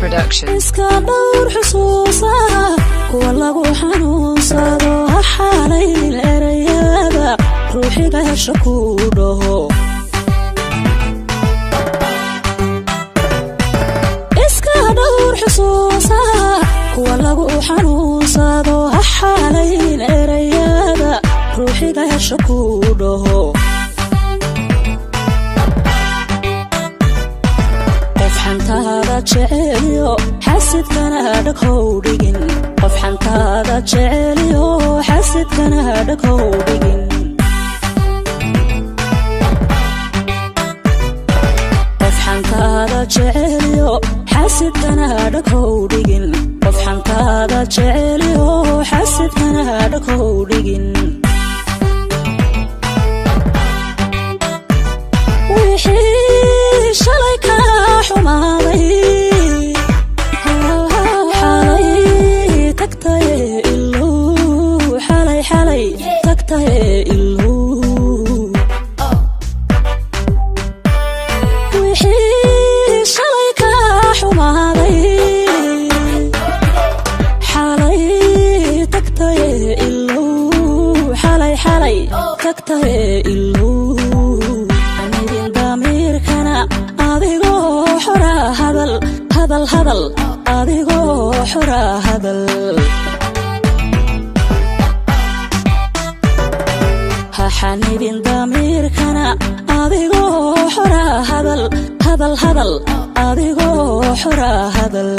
Production. Iska dhowr xusuusaha kuwa lagu xanuunsado. Ha xaalaynin erayada ruuxiga hesho kuu dhaho. Iska dhowr xusuusaha kuwa lagu xanuunsado. Ha xaalaynin erayada ruuxiga hesho kuu dhaho. Qof xantaada jeceliyo xasidkana dhag how dhigin. Qof xantaada jeceliyo xasidkana dhag how dhigin. Qof xantaada jeceliyo xasidkana dhag how dhigin. Qof xantaada jeceliyo xasidkana dhag how dhigin. Wixii shalay ka xumaaday xalay tagtaye ilow, xalay xalay tagtaye ilow. Wixii shalay ka xumaaday xalay tagtaye ilow, xalay xalay tagtaye ilow. Anidin damiirkana adigoo xora hadal, hadal, hadal, adigoo xora hadal. Ha xanibin damiirkana adigoo xora hadal, hadal, hadal, adigoo xora hadal.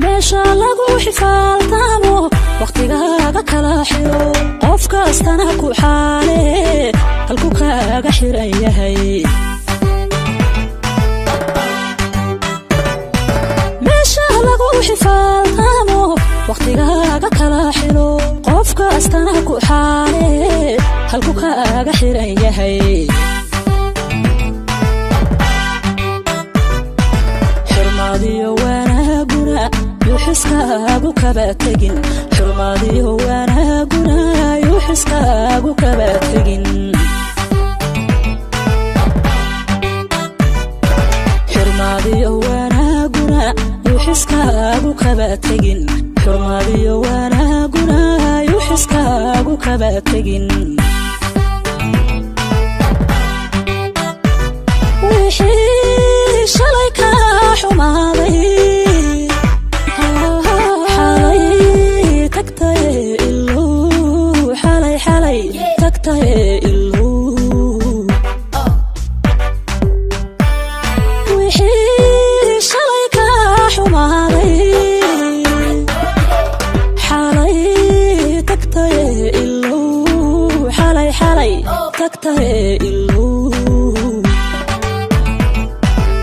Meesha lagu xifaaltaamo wakhtigaaga kala xiro, qof kastana ku xaale halku kaaga xiran yahay. Meesha lagu xifaaltaamo wakhtigaaga kala xiro, qof kastana ku xaale halku kaaga xiran yahay. Xurmaadiyo wanaaguna yuu xiskaagu kaba tegin. Xurmaadiyo wanaaguna yuu xiskaagu kaba tegin. Xurmaadiyo wanaaguna yuu xiskaagu kaba tegin. Xurmaadiyo wanaaguna yuu xiskaagu kaba tegin. Wixii shalay ka xumaaday xalay tagtaye ilow, xalay xalay tagtaye ilow. Wixii shalay ka xumaaday xalay tagtaye ilow, xalay xalay tagtaye ilow.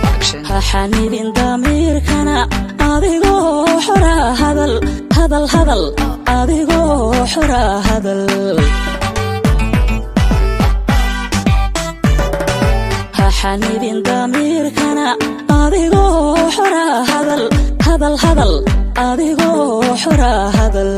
Production. Ha xanibin damiirkana adigoo xora hadal, hadal, hadal, adigoo xora hadal. Ha xanibin damiirkana adigoo xora hadal, hadal, hadal, adigoo xora hadal.